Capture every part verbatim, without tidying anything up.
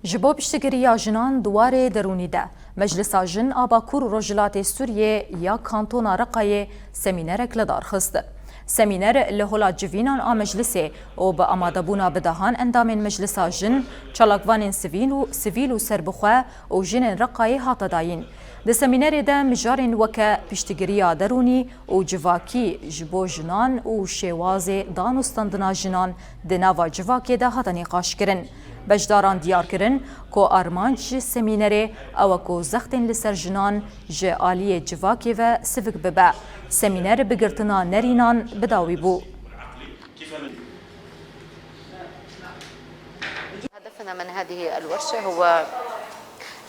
Ji bo piştgiriya jinan di warê derûnî de, Meclisa Jin a Bakur û Rojhilatê Sûriyê ya Kantona Reqayê semînerek li dar xist. Semîner li Hola Civînan a Meclisê û bi amadebûna bi dehan endamên Meclisa Jin, çalakvanên sivîl û sivîl û serbixwe û jinên Reqayê hate dayîn. Di semînerê de mijarên weke piştgiriya derûnî û civakî ji bo jinan û şêwazê dan û standina jinan di nava civakê de hate nîqaşkirin. Beşdaran diyar kirin ku armanc ji semînerê ew e ku zextên li ser jinan ji aliyê civakê ve sivik bibe. Semîner bi girtina nerînan bi dawî bû. هدفنا من هذه الورشة هو،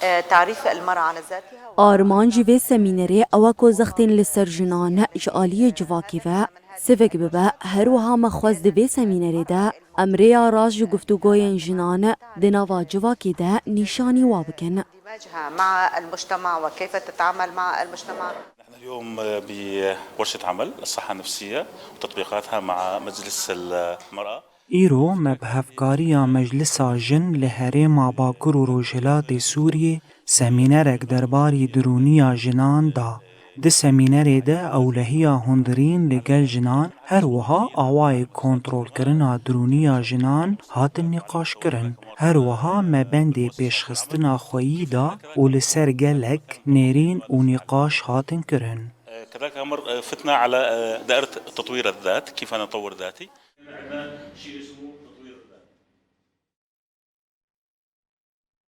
آه، تعريف المرأة على ذاتها. Armanc vê semînerê ew e ku zextên li ser jinan ji aliyê civakê ve sivik bibe. Her wiha me xwest di vê semînerê de em rêya rast ji guftûgoyên jinan di nava civakê de nîşanî wa bikin. اندماجها مع المجتمع وكيف تتعامل مع المجتمع. نحن اليوم بورشة عمل الصحة النفسية وتطبيقاتها مع مجلس المرأة. Îro me bi hevkariya Meclisa Jin li herêma Bakur û Rojhilatê Sûriyê semînerek derbarî dirûniya jinan da. Di semînerê de ewlehiya hundirîn li gel jinan, her wiha awayê kontrolkirina dirûniya jinan hatin nîqaşkirin. Her wiha me bendê pêşxistina xweyî da û li ser gelek nêrîn û nîqaş hatin kirin. كذلك أمر فتنا على دائرة تطوير الذات، كيف أنا أطور ذاتي.